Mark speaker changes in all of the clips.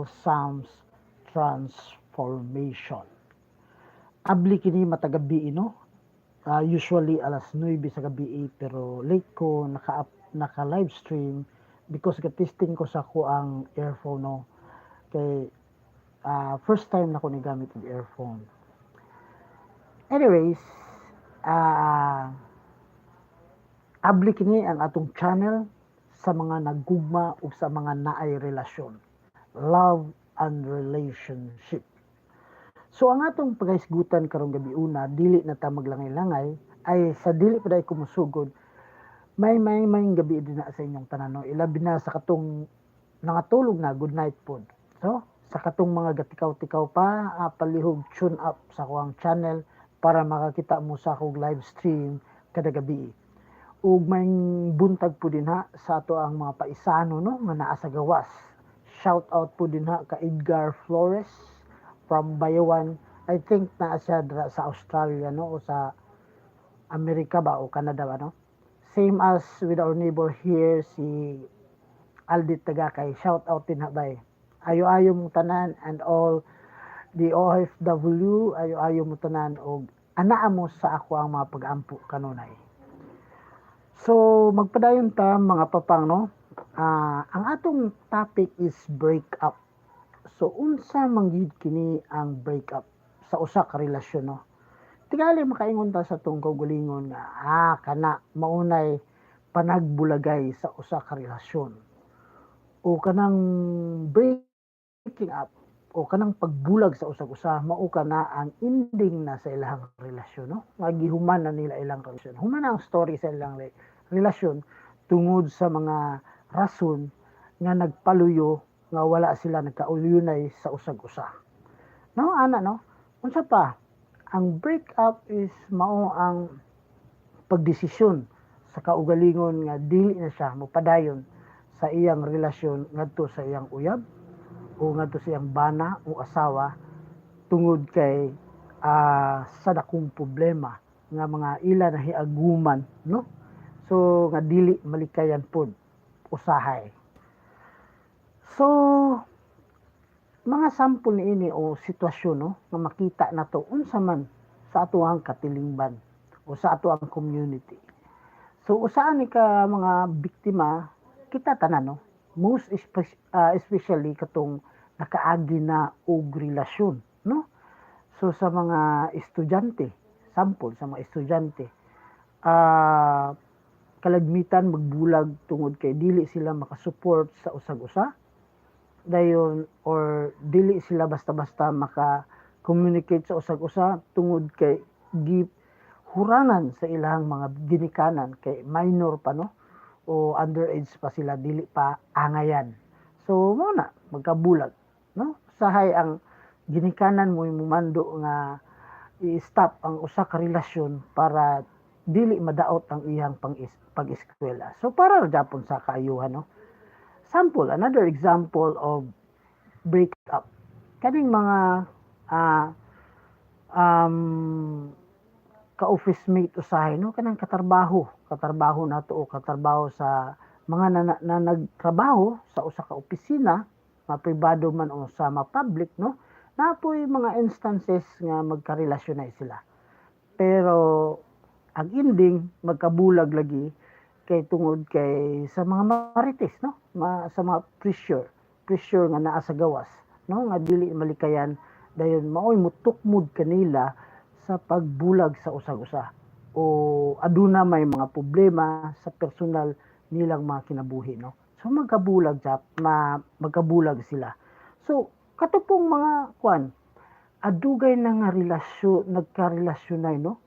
Speaker 1: Channel Sam's Transformation. Abli kini matag gabi, no? Usually alas 9 sa gabi, pero late ko naka live stream because ga-testing ko sa akoang earphone, no, kay first time na ko ni gamit og earphone. Anyways, abli kini ang atong channel sa mga naggugma ug sa mga naay relasyon. Love and relationship. So ang atong paghisgutan karong gabi una, dili na ta maglangay-langay, ay sa dili pa dai ko mosugod, may gabi din na sa inyong tanan, no? Ilabi na sa katong nangatulog na, good night pod. So, sa katong mga gatikaw-tikaw pa, palihog tune up sa akoang channel para makakita mo sa akong live stream kada gabi. Ug may buntag po din ha sa ato ang mga paisano, no, nga naa sa gawas. Shout out po din ha ka Edgar Flores from Bayawan. I think naa siya dira sa Australia, no, o sa Amerika ba o Canada ba, no? Same as with our neighbor here, si Aldit Tagakay. Shout out din ha bay. Ayo-ayo mong tanan and all the OFW, ayo-ayo mo tanan og anaa mo sa ako ang mga pag-ampo kanunay. So magpadayon ta, mga papang, no. Ang atong topic is break up. So unsa man gyud kini ang break up sa usa ka relasyon, no? Tingali makaingon ta sa atong kaugalingon nga kana maunay panagbulagay sa usa ka relasyon o kanang breaking up o kanang pagbulag sa usag usa, mao kana ang ending na sa ilang relasyon, no, nga gihuman na nila ilang relasyon, human na ang story sa ilang relasyon tungod sa mga rason nga nagpaluyo nga wala sila nagkauyunay sa usag usa, no, ana, no? Unsa pa ang break up is mao ang pagdesisyon sa kaugalingon nga dili na siya mopadayon sa iyang relasyon ngadto sa iyang uyab o ngadto sa iyang bana o asawa tungod kay sa dakong problema nga mga ila nahiaguman, no, so nga dili malikayan pod usahay. So mga sample niini o sitwasyon, no, nga makita nato unsa man sa atoang katilingban o sa atoang community. So usaan ni ka mga biktima kita tanan, no, most especially katong nakaagi na og relasyon, no? So sa mga estudyante, sample sa mga estudyante, kalagmitan magbulag tungod kay dili sila makasupport sa usag-usa dayon or dili sila basta-basta maka-communicate sa usag-usa tungod kay gihurangan sa ilang mga ginikanan kay minor pa, no, o underage pa sila, dili pa angayan. So mao na magkabulag, no? Sahay ang ginikanan mo mumando nga i-stop ang usa ka relasyon para dili madaot ang iyang pang pag-eskwela. So para ra gyapon sa kaayuhan, no? Sample, another example of breakup, kaning mga ka-office mate usahay, no, kanang katrabaho katrabaho nato o katrabaho sa mga na nagtrabaho sa usa ka opisina, ma-pribado man o sa ma-public, no, naa poy mga instances nga magkarelasyon na sila, pero ang ending magkabulag lagi kay tungod kay sa mga marites, no, sa mga pressure pressure nga naa sa gawas, no, nga dili malikayan. Dayon maoy mutukmod kanila sa pagbulag sa usag-usa o aduna may mga problema sa personal nilang mga kinabuhi, no? So magkabulag jap ma magkabulag sila. So kato pong mga kwan, adugay na nga relasyon, nagkarelasyon na, no,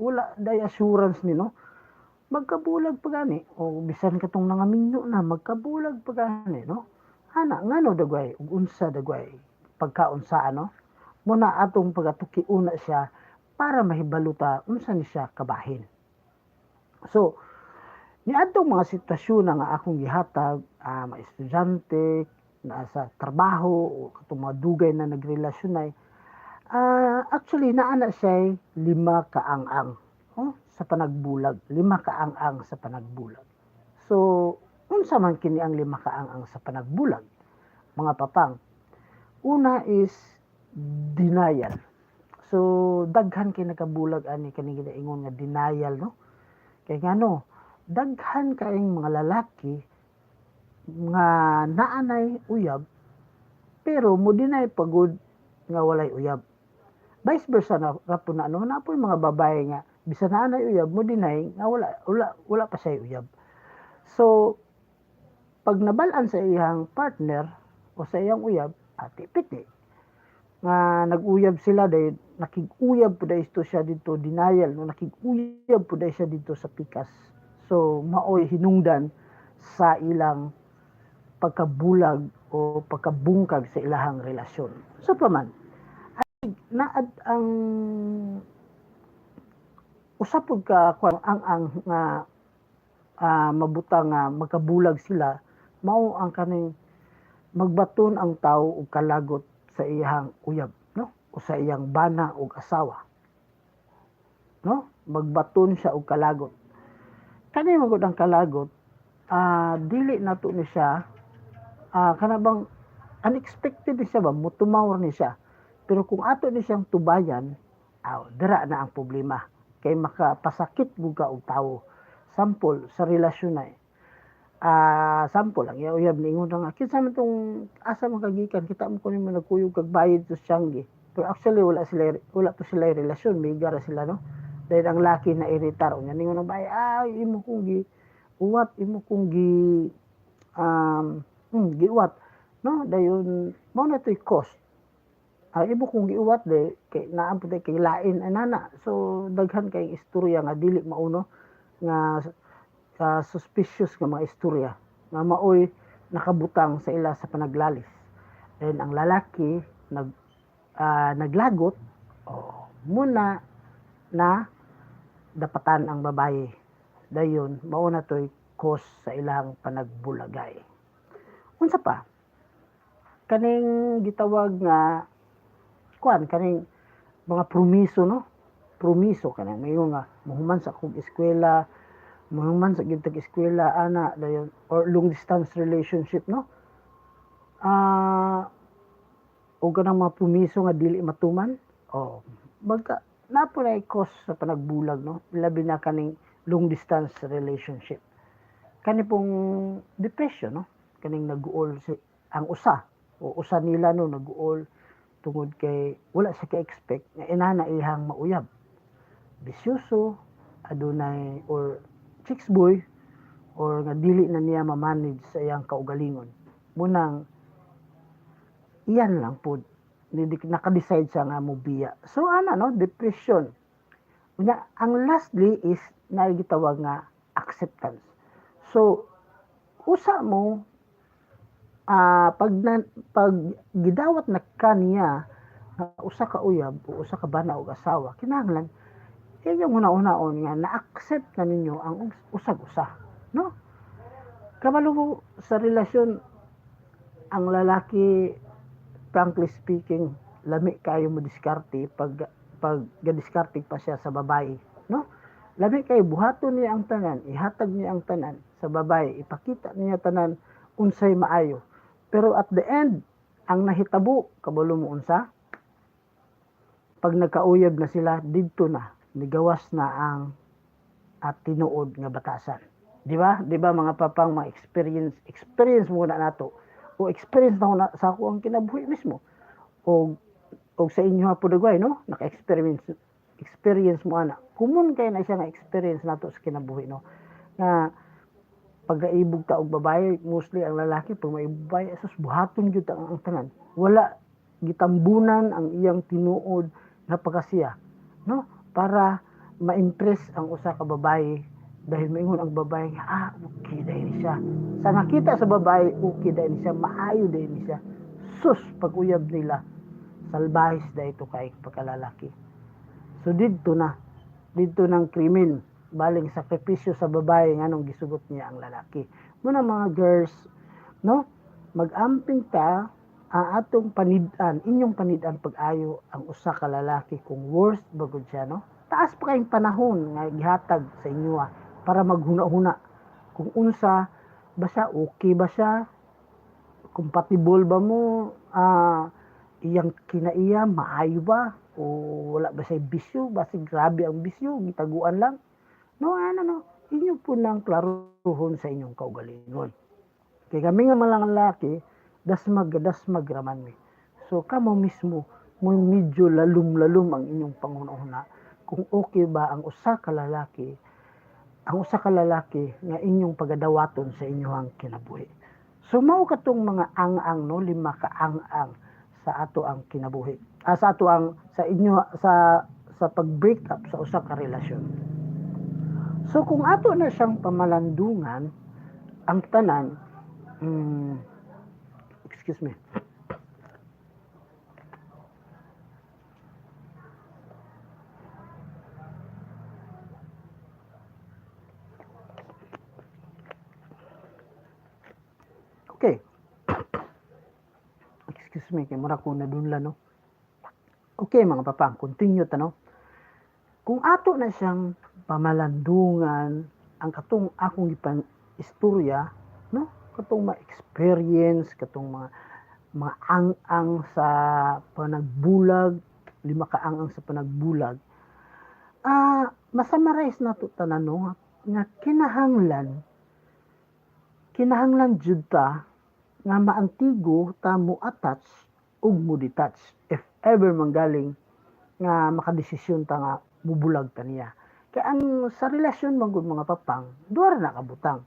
Speaker 1: wala day assurance ni, no, magkabulag pa gani o bisan katong nangaminyo na, magkabulag pa gani, no, ana. Ngano dagway ug unsa dagway pagkaunsa, ano muna atong pagatuki una siya para mahibalo ta unsa ni siya kabahin. So niadtong mga sitwasyon na nga akong gihatag, mga estudyante naa sa trabaho o katong mga dugay na nagrelasyon ay actually naa na siya lima ka ang-ang, oh, sa panagbulag, lima ka ang-ang sa panagbulag. So unsa man kini ang lima ka ang-ang sa panagbulag, mga papang? Una is denial. So daghan kay nakabulag ani kaning ginaingon nga denial, no? Kay ngano, daghan kaayong mga lalaki nga naanay uyab pero mo deny pagud nga walay uyab. Vice versa na ra po na, no? Naa poy mga babae nga bisan naanay uyab, mo deny nga wala pa siya uyab. So pag nabal-an sa iyang partner o sa iyang uyab, ati piti nga nag-uyab sila, dahil nakig-uyab po dahil ito siya dito, denial, no? Nakig-uyab po dahil siya dito sa pikas. So maoy hinungdan sa ilang pagkabulag o pagkabungkag sa ilahang relasyon. So pa man ay naad ang usa pud ka kuan ang nga mabutang nga magkabulag sila, mao ang kaning magbaton ang tawo og kalagot sa iyang uyab, no, o sa iyang bana og asawa, no? Magbaton siya og kalagot. Kani man gud ang kalagot, dili nato ni siya kana bang unexpected ni siya ba, mutumaw ni siya. Pero kung ato ni siyang tubayan, aw, dira na ang problema kay makapasakit gud ka og tawo. Sample sa relasyon na sample ang iyang uyab niingon nga, "Kinsa man tong, asa man kagikan? Kita mo kuno mo nagkuyog kag bayad sa Tiangge." Pero actually wala to sila relasyon, miga ra sila, no? Dahil ang laki na iritar, unya ningon ang babae, "Ay, imo kong gi uwat, imo kong gi giuwat," no? Dayon mao na to'y cost. "Ay, imo kong giuwat de kay naa pud kay lain anana." So daghan kay istorya nga dili mauno nga suspicious nga mga istorya nga maoy nakabutang sa ila sa panaglalis. Then ang lalaki naglagot, oh, muna na dapatan ang babaye. Dayon mao na to'y cause sa ilang panagbulagay. Unsa pa? Kaning gitawag nga kuan, kaning mga promiso, no? Promiso kanang mayo nga muhuman sa akong eskwela, muhuman sa gyud tag eskwela ana, dayon or long distance relationship, no? O kanang mga promiso nga dili matuman, oh, magka naa po na cause sa panagbulag, no? Labi na kaning long distance relationship. Kani pong depression, no? Kaning nag-uol si ang usa o usa nila, no, nag-uol tungod kay wala siya ka-expect nga inana ihang mauyab. Bisyoso, adunay or chicks boy or nga dili na niya ma-manage sa iyang kaugalingon. Munang iyan lang pod naka-decide siya nga mobiya. So ana, no, depression. Unya ang lastly is naay gitawag nga acceptance. So usa mo pag gidawat na kaniya nga usa ka uyab o usa ka bana og asawa, kinahanglan inyong huna-hunaon nga na-accept na ninyo ang usag usa, no? Kabalo mo sa relasyon, ang lalaki, frankly speaking, lami kayo mo diskarte pag gadiskarte pa siya sa babae, no? Lami kay buhaton niya ang tanan, ihatag niya ang tanan sa babae, ipakita niya tanan unsay maayo. Pero at the end, ang nahitabo, kabalo mo unsa? Pag nagkauyab na sila, didto na nigawas na ang at tinuod nga batasan. Di ba? Di ba, mga papang, mga experience experience mo na nato o experience na sa ako ang kinabuhi mismo o sa inyo ha pud, no? Naka-experience experience mo ana. Common kay na siya nga experience nato sa kinabuhi, no, nga pagkaibog ta og babae, mostly ang lalaki pag may babae, sus, buhaton gyud ang tanan. Wala gitambunan ang iyang tinuod nga pagkasiya, no, para ma-impress ang usa ka babae. Dahil maingon ang babae nga, "Ah, okay dahil siya." Sa nakita sa babae, okay dahil siya, maayo dahil siya. Sus, pag uyab nila, salbahis dahil ito kay pagkalalaki. So didto ng krimen baling sakripisyo sa babae nganong gisugot niya ang lalaki. Muna mga girls, no, mag-amping ta ang atong panid-an, inyong panid-an pag-ayo ang usa ka lalaki kung worth ba gud siya, no? Taas pa kayong panahon nga gihatag sa inyo para maghuna-huna kung unsa ba siya, okay ba siya, compatible ba mo, Iyang kinaiya maayo ba o wala ba siya bisyo, basig grabe ang bisyo, gitaguan lang, no? Ano, no, inyo po nang klaruhon sa inyong kaugalingon. Kay kami nga mga lalaki, dasmag dasmag raman mi. So kamo mismo mo medyo lalum-lalum ang inyong panghuna-huna kung okay ba ang usa ka lalaki, ang usa ka lalaki nga inyong pagadawaton sa inyong kinabuhi. So mao katong mga ang-ang, no, lima ka ang-ang sa ato ang kinabuhi. Sa ato ang sa inyo sa pag-break up sa usa ka relasyon. So kung ato na siyang pamalandungan ang tanan, excuse me. Okay. Excuse me, kay mura ko nadunla, no. Okay, mga papa, continue ta, no. Kung ato na siyang pamalandungan ang katong akong gipan istorya, no, katong ma-experience, katong mga ang-ang sa panagbulag, lima ka ang-ang sa panagbulag, masummarize na to tanan, no, nga kinahanglan jud ta nga maantigo ta mo attach ug mo detach if ever manggaling nga makadesisyon ta nga mubulag ta niya. Kay ang sa relasyon man gud, mga papang, duha ra na kabutang.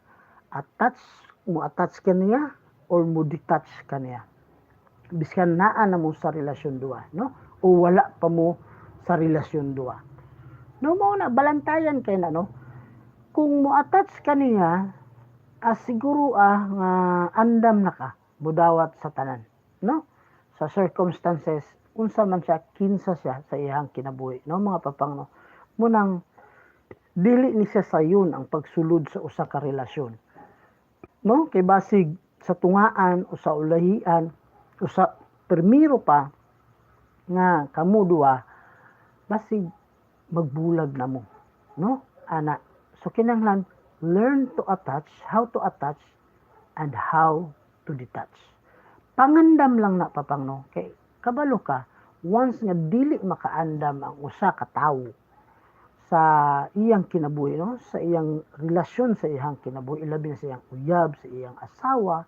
Speaker 1: Attach, mo attach ka niya or mo detach ka niya. Biskan naa na mo sa relasyon duha, no? O wala pa mo sa relasyon duha. No, mao na balantayan kay na, no. Kung mo attach ka niya, siguro nga andam na ka budawat sa tanan, no? Sa circumstances, unsa man siya, kinsa siya sa iyang kinabuhi, no, mga papang, no. Munang dili ni siya sayon ang pagsulod sa usa ka relasyon, no? Kay basig sa tungaan o sa ulahian o sa permiro pa nga kamo duha, basig magbulag na mo, no, ana. So kinahanglan learn to attach, how to attach and how to detach. Pangandam lang na, papang, no, kay kabalo ka, once nga dili makaandam ang usa ka tawo sa iyang kinabuhi, no, sa iyang relasyon, sa iyang kinabuhi, ilabi na sa iyang uyab, sa iyang asawa,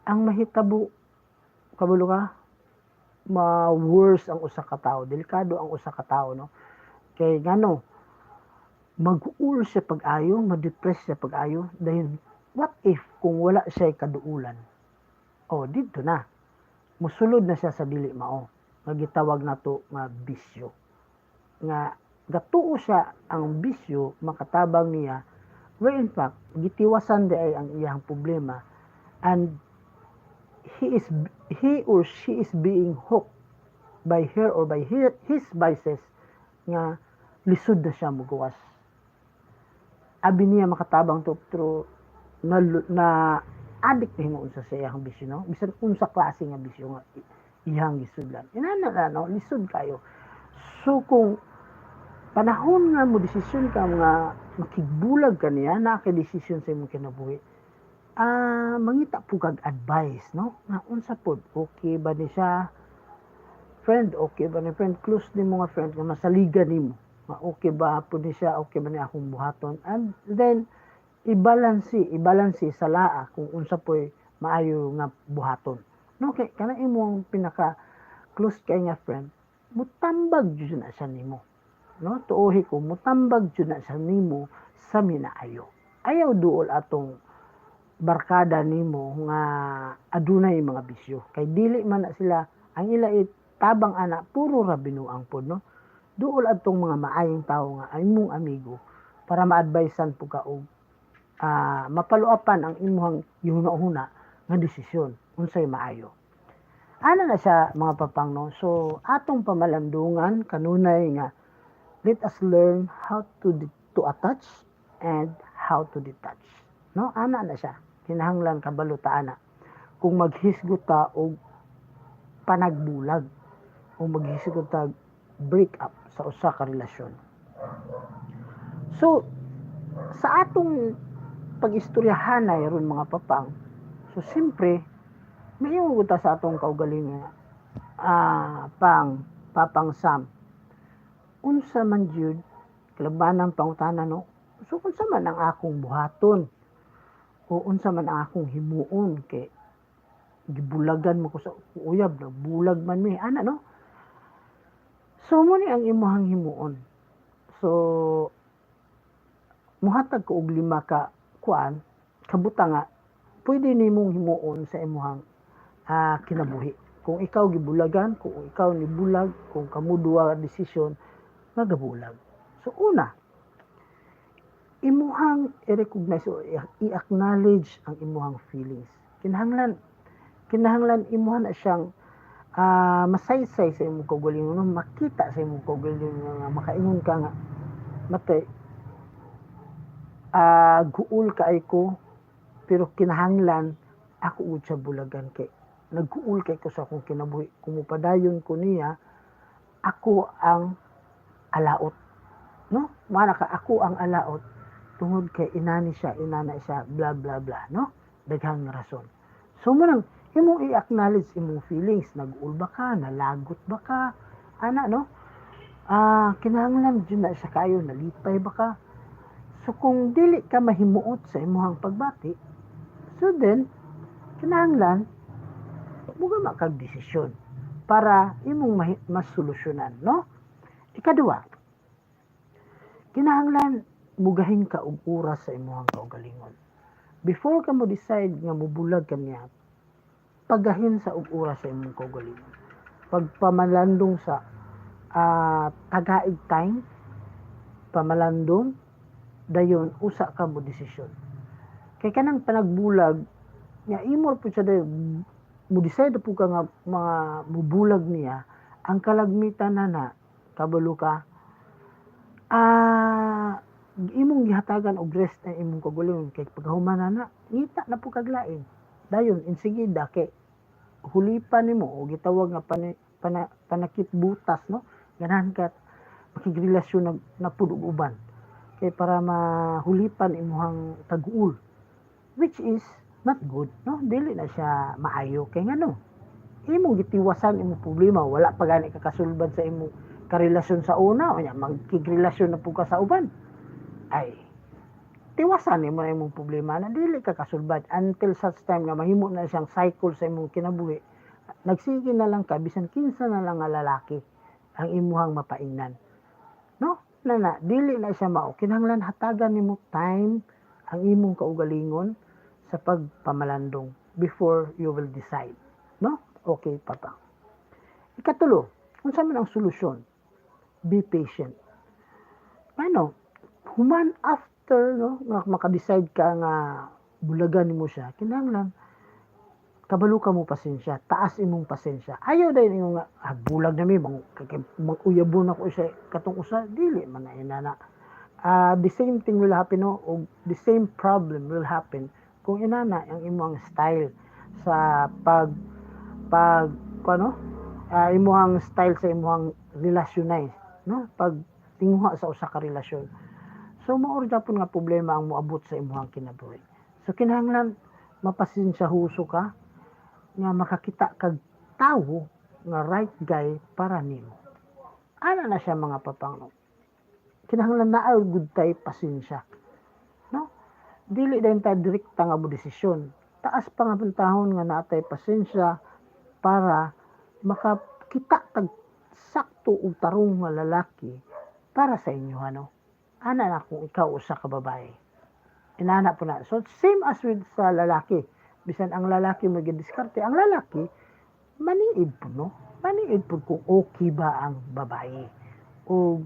Speaker 1: ang mahitabo, kabalo ka, ma-worse ang usa ka tawo, delikado ang usa ka tawo, no? Kay ngano, mag-uul siya pag-ayo, ma-depress siya pag-ayo, dahil what if kung wala siya kaduulan? Oh, didto na. Musulod na siya sa dili mao, nga gitawag nato nga bisyo. Nga gatuo siya ang bisyo makatabang niya, where in fact gitiwasan di ay ang iyang problema, and he or she is being hooked by her or by his vices nga lisod na siya mugawas. Abi niya makatabang to, pero na addict na hinuon sa iyang bisyo, no, bisan unsa klase nga bisyo nga iyang gisudlan, inana na, no, lisod kayo. So kung panahon nga mo desisyon ka nga makigbulag ka niya, naa kay desisyon sa imong kinabuhi, mangita po kag advice, no, nga unsa pod, okay ba ni siya, friend, okay ba ni friend, close ni mga friend nga masaligan nimo, nga okay ba po ni siya, okay ba ni akong buhaton, and then ibalansi sa laa kung unsa po'y maayo nga buhaton, no? Kay kana imong pinaka close kay nga friend, mutambag jud na siya nimo, no? Tuohi ko, mutambag jud na siya nimo sa minaayo. Ayaw duol atong barkada nimo nga adunay mga bisyo, kay dili man na sila ang ila tabang ana, puro ra binuang pod, no? Duol adtong mga maayong tawo nga imong amigo para ma-advisean po ka og mapaluapan ang imuhang gihuna-huna nga desisyon unsay maayo. Ana na siya, mga papang, no. So atong pamalandungan kanunay nga let us learn how to attach and how to detach, no? Ana na siya, kinahanglan kabalo ta ana kung maghisgot ta og panagbulag o maghisgot ta break up sa usa ka relasyon. So sa atong pag-istoryahanay ron, mga papang, so siyempre maingon ta sa atong kaugalingon. Pang Papang Sam, unsa man jud kalabanang pangutana, no? So unsa man ang akong buhaton o unsa man ang akong himuon kay gibulagan mo ko sa uyab, nagbulag man mi ana, no? So mo ni ang imuhang himuon. So muhatag ko og lima ka kuan kabutang nga pwede nimong himuon sa imuhang kinabuhi kung ikaw gibulagan, kung ikaw nibulag, kung kamo duha desisyon nga gabulag. So una, imuhang i-recognize o i-acknowledge ang imuhang feelings. Kinahanglan imuha na siyang masaysay sa imong kaugalingon, no? Makita sa imong kaugalingon nga makaingon ka nga matay guol kay ko, pero kinahanglan ako ud siya bulagan kay nagguol kay ko sa akong kinabuhi. Kung mopadayon ko niya, ako ang alaot, no? Mana ka, ako ang alaot tungod kay inani siya, inana siya, bla bla bla, no? Daghang rason. So mo nang imong i-acknowledge imong feelings. Nag-uol ba ka, nalagot ba ka ana, no? Kinahanglan jud na siya kayo, nalipay ba ka? So kung dili ka mahimuot sa imuhang pagbati, so then kinahanglan mugama kag desisyon para imong masolusyonan, no? Ikaduha, kinahanglan mugahin ka og oras sa imong kaugalingon. Before ka mo decide nga mobulag ka niya, pagahin sa og oras sa imong kaugalingon. Pagpamalandong sa tagaig time, pamalandong, dayon usa ka mo desisyon. Kay kanang panagbulag nga imo pud siya dayon mo decide pud ka nga mga mubulag niya, ang kalagmitan na na kabalo ka imong gihatagan og rest ang imong kaugalingon, kay pagkahuman na na ngita na pud kag lain dayon insigida kay hulipan nimo o gitawag nga panakip butas, no? Ganahan ka makigrelasyon na pud og uban kay para mahulipan imuhang tag-uol, which is not good, no? Dili na siya maayo kay ngano imong gitiwasan imong problema. Wala pa gani ka kasulbad sa imong karelasyon sa una, unya magkigrelasyon na pud ka sa uban. Ay, tiwasan nimo na imong problema na dili ka kasulbad until such time nga mahimo na siyang cycle sa imong kinabuhi. Nagsige na lang ka bisan kinsa na lang nga lalaki ang imuhang mapaingnan, no? Na na dili na siya mao. Kinahanglan hatagan nimo time ang imong kaugalingon sa pagpamalandong before you will decide, no? Okay, Papa. Ikatulo, unsa man ang solusyon? Be patient. Ano human after, no, nga maka-decide ka nga bulagan nimo siya, kinahanglan kabalo ka mo pasensya, taas imong pasensya. Ayaw dayon ingon nga, "Ah, bulag na mi, mang uyabon ako sa katong usa." Dili man na inana. The same thing will happen, no, o the same problem will happen kung inana ang imong style sa pag pag ano imuhang style sa imuhang relasyonay, no? Pag tinguha sa usa ka relasyon, so mao ra gyapon nga problema ang moabot sa imuhang kinabuhi. So kinahanglan mapasensya huso ka nga makakita kag tawo nga right guy para nimo. Ana na siya, mga papang, no? Kinahanglan naa gud tay pasensya, no? Dili dayon ta direkta nga mo desisyon. Taas pa nga pantahon nga naa tay pasensya para makakita tag sakto ug tarong nga lalaki para sa inyo, ano? Ana na kung ikaw usa ka babae, inana po na. So same as with sa lalaki, bisan ang lalaki magidiskarte, ang lalaki maniid po, no? Maniid po kung okay ba ang babae o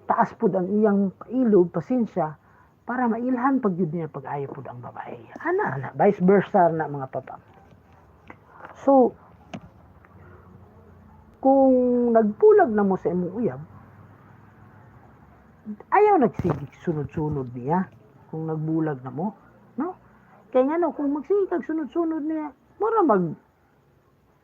Speaker 1: taas pud ang iyang pailob, pasensya para mailhan pag yun niya pag-ayo pud ang babae. Ana na, vice versa na, mga papa. So kung nagbulag na mo sa imong uyab, ayaw nagsigig sunod-sunod niya kung nagbulag na mo, no? Kay ngano, kung magsige kag sunod-sunod niya, mura mag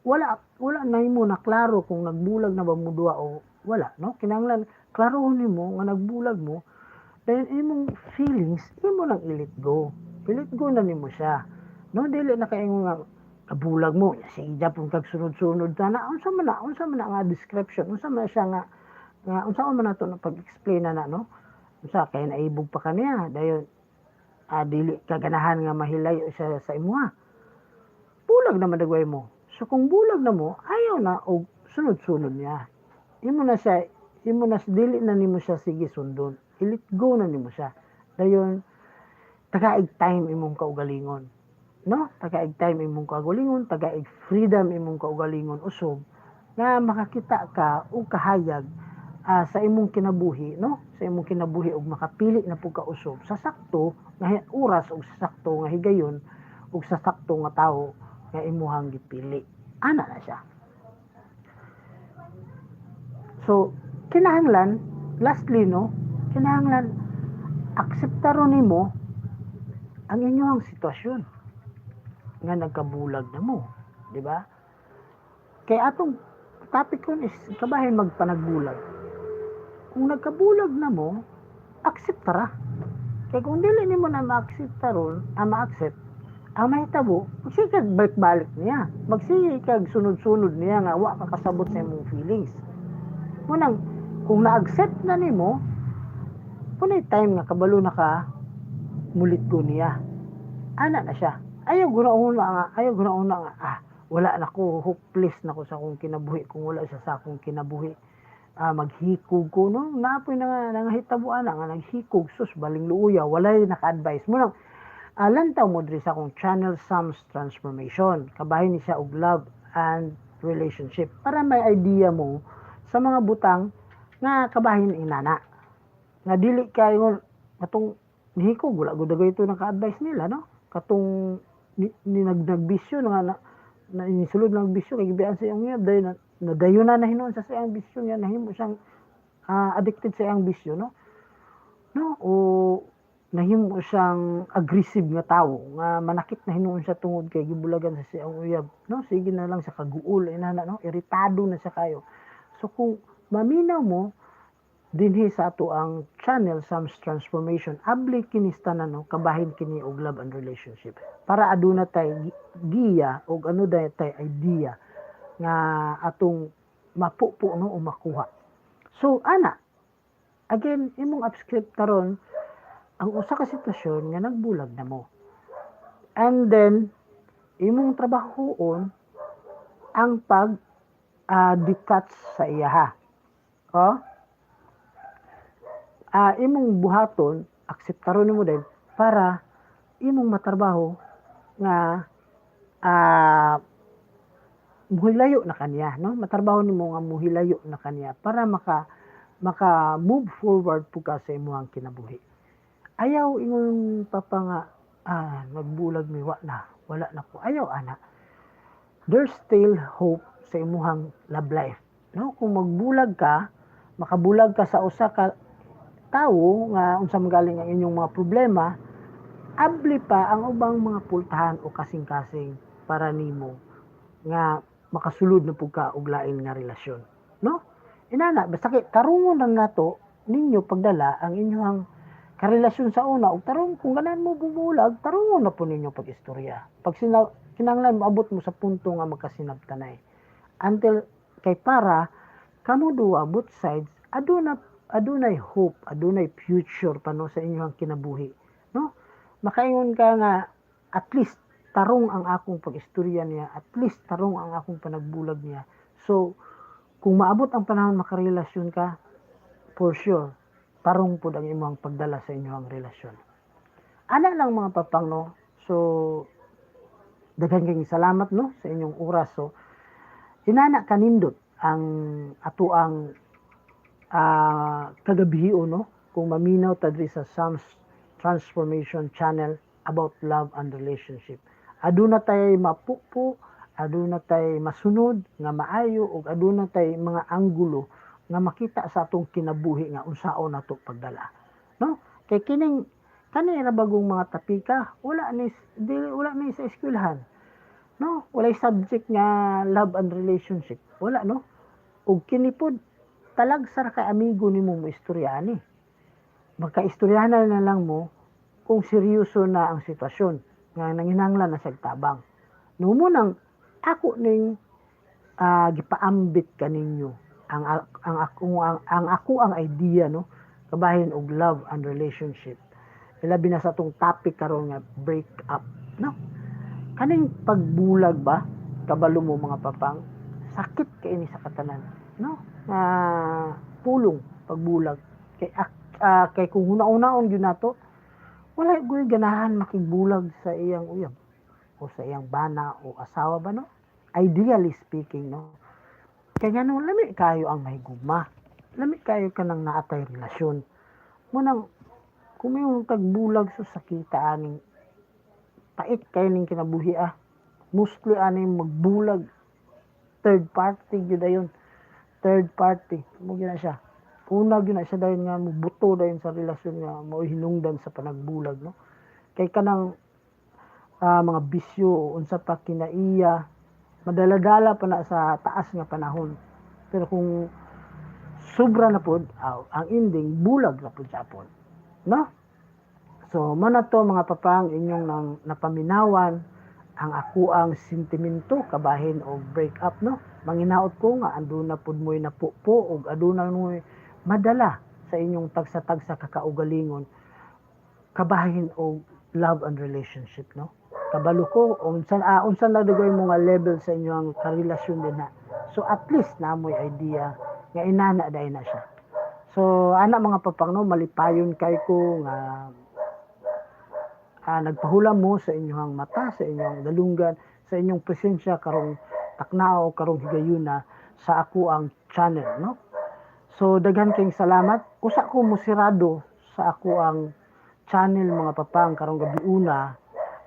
Speaker 1: wala wala na imo na klaro kung nagbulag na ba mo duha o wala, no? Kinahanglan klarohon nimo nga nagbulag mo, then imong feelings imo nang i-let go. I-let go na nimo siya, no? Dili na kay nga Kabulag mo, sige japon kag sunod-sunod na, unsa man na nga description, unsa man siya nga nga unsa man nato na pag-explain na na, no? Unsa kay naibog pa kaniya, dayon dili ka ganahan nga mahilayo siya sa imuha. Bulag naman dagway mo. So kung bulag na mo, ayaw na og sunod-sunod niya. Imo na siya, imo na dili na nimo siya sige sundon. I-let go na nimo siya. Dayon tagaig time imong kaugalingon. No? Tagaig time imong kaugalingon, tagaig freedom imong kaugalingon usob nga makakita ka og kahayag sa imong kinabuhi, no? Sa imong kinabuhi ug makapili na pud ka usob sa sakto nga oras ug sa sakto nga higayon ug sa sakto nga tawo nga imuhang gipili. Ana na siya. So, kinahanglan, lastly, no, kinahanglan akseptaron nimo ang inyong sitwasyon nga nagkabulag na mo, di ba? Kay atong topic kun is kabahin magpanagbulag. Kung nagkabulag na mo, akseptara. Kay kung dili nimo na ma-accept ron, ma-accept, ang mahitabo, magsige kag balik-balik niya. Magsige kag sunod-sunod niya nga wa ka kasabot sa imong feelings. Munang, kung na-accept na nimo, kunay time nga kabalo na ka, mulit ko niya. Ana na siya. Ayaw guna-una nga, wala na ko, hopeless na ko sa akong kinabuhi kung wala siya sa akong kinabuhi. Maghikog ko, no? Naapoy na nga, nangahitabo ana nga naghikog, sus, baling luuya, walay naka-advise mo lang. Lantaw mo diri sa akong channel, Sam's Transformation. Kabahin ni siya og love and relationship para may idea mo sa mga butang nga kabahin inana. Nga dili kayo katong nihikog, wala gud ito naka-advise nila, no? Katong ni nagnagbisyo nga na inisulod ng bisyo kay gibiyaan sa iyang uyab, dayon na nadayon na hinuon sa iyang bisyo niya, nahimo siyang addicted sa iyang bisyo, no? No, o nahimo siyang aggressive nga tawo nga manakit na hinuon siya tungod kay gibulagan sa siyang uyab, no? Sige na lang sa kaguol inana, no? Iritado na siya kayo. So kung maminaw mo dinhi sa ato ang channel, Sam's Transformation, abli kini tanan, no? Kabahin kini og love and relationship para aduna tay giya og ano day tay idea nga atong mapupo, no, o makuha. So ana, again, imong upscript karon ang usa ka sitwasyon nga nagbulag na mo. And then imong trabahoon ang pag detach sa iyaha. Oh? Imong buhaton, akseptaron nimo din para imong matrabaho nga muhilayo na kaniya, no? Matrabaho nimo nga muhilayo na kaniya para maka move forward pud ka sa imong kinabuhi. Ayaw ingon papa nga nagbulag mi, wa na, wala na ko. Ayaw ana. There's still hope sa imuhang love life, no? Kung magbulag ka, makabulag ka sa usa ka tawo nga unsa man galing ang inyong mga problema, abli pa ang ubang mga pultahan o kasing-kasing para nimo nga makasulod na pud ka og lain nga relasyon, no? Inana, basta kay tarungon lang nato ninyo pagdala ang inyong karelasyon sa una ug tarong kung ganahan mo bumulag, tarungon na po ninyo pag-istorya. Pag kinahanglan moabot mo sa punto nga magkasinabtanay. Until kay para kamo duwa, both sides, adunay hope, adunay future pa, no, sa inyong kinabuhi, no? Makaingon ka nga at least tarong ang akong pag-istorya niya, at least tarong ang akong panagbulag niya. So kung maabot ang panahon makarelasyon ka, for sure tarong pud ang imong pagdala sa inyong relasyon. Ana lang, mga papang, no. So daghan kayong salamat, no, sa inyong oras. So inana kanindot ang atoang kagabihion, no, kung maminaw ta diri sa Sam's Transformation Channel about love and relationship. Aduna tay mapupo, aduna tay masunod nga maayo ug aduna tay mga anggulo nga makita sa atong kinabuhi nga unsaon nato pagdala, no? Kay kining kani ra bagong mga tapika, wala ni di, wala ni sa eskwelahan, no? Walay subject nga love and relationship, wala, no? Ug kini pod talagsa ra kay amigo nimo mo istorya ani. Magkaistoryahan na lang mo kung seryoso na ang sitwasyon nga nanginahanglan na sa tabang. No, mo nang ako ning gipaambit kaninyo ang ako ang idea, no, kabahin og love and relationship, ilabi na sa atong topic karon nga break up, no? Kaning pagbulag ba, kabalo mo, mga papang, sakit kay ni sa katanan, no, nga pulong pagbulag kay kay kung huna-hunaon gyud nato, wala gyud ganahan makigbulag sa iyang uyab o sa iyang bana o asawa ba, no? Ideally speaking, no? Kay ngano, lami kayo ang mahigugma, lami kayo kanang naatay relasyon mo. Nang kung may tagbulag sa sakita aning pait kayo ning kinabuhi. Mostly ani magbulag, third party gyud ayon. Third party mo gyud na siya. Una gyud na siya dayon nga mubuto dayon sa relasyon nga mao hinungdan sa panagbulag, no? Kay kanang mga bisyo o unsa pa kinaiya, madala-dala pa na sa taas nga panahon. Pero kung sobra na pod, ang ending bulag na pod sapon, no? So mo na to, mga papang, inyong nang napaminawan ang ako ang sentimento kabahin og break up, no? Manginaot ko nga anduna pud mo'y napupo og aduna mo'y madala sa inyong tagsa-tagsa kakaugalingon kabahin og love and relationship, no? Kabalo ko unsa na dugay mo nga level sa inyong karelasyon din na. So at least namoy idea nga inana dai na siya. So ana, mga papang, no, malipayon kay ko nga nagpahulam mo sa inyong mata, sa inyong dalunggan, sa inyong presensya karong taknao, karong higayuna sa ako ang channel, no? So daghan kayong salamat. Usa ko musirado sa ako ang channel, mga papang, karong gabi una.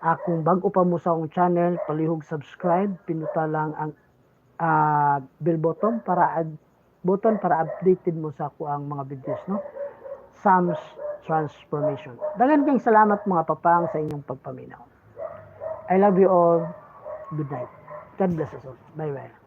Speaker 1: Akong bag-o pa mo sa akong channel, palihog subscribe, pinduta lang ang bell button para updated mo sa ako ang mga videos, no? Sam's Transformation. Daghan kayong salamat, mga papang, sa inyong pagpaminaw. I love you all. Good night. God bless us all. Bye bye.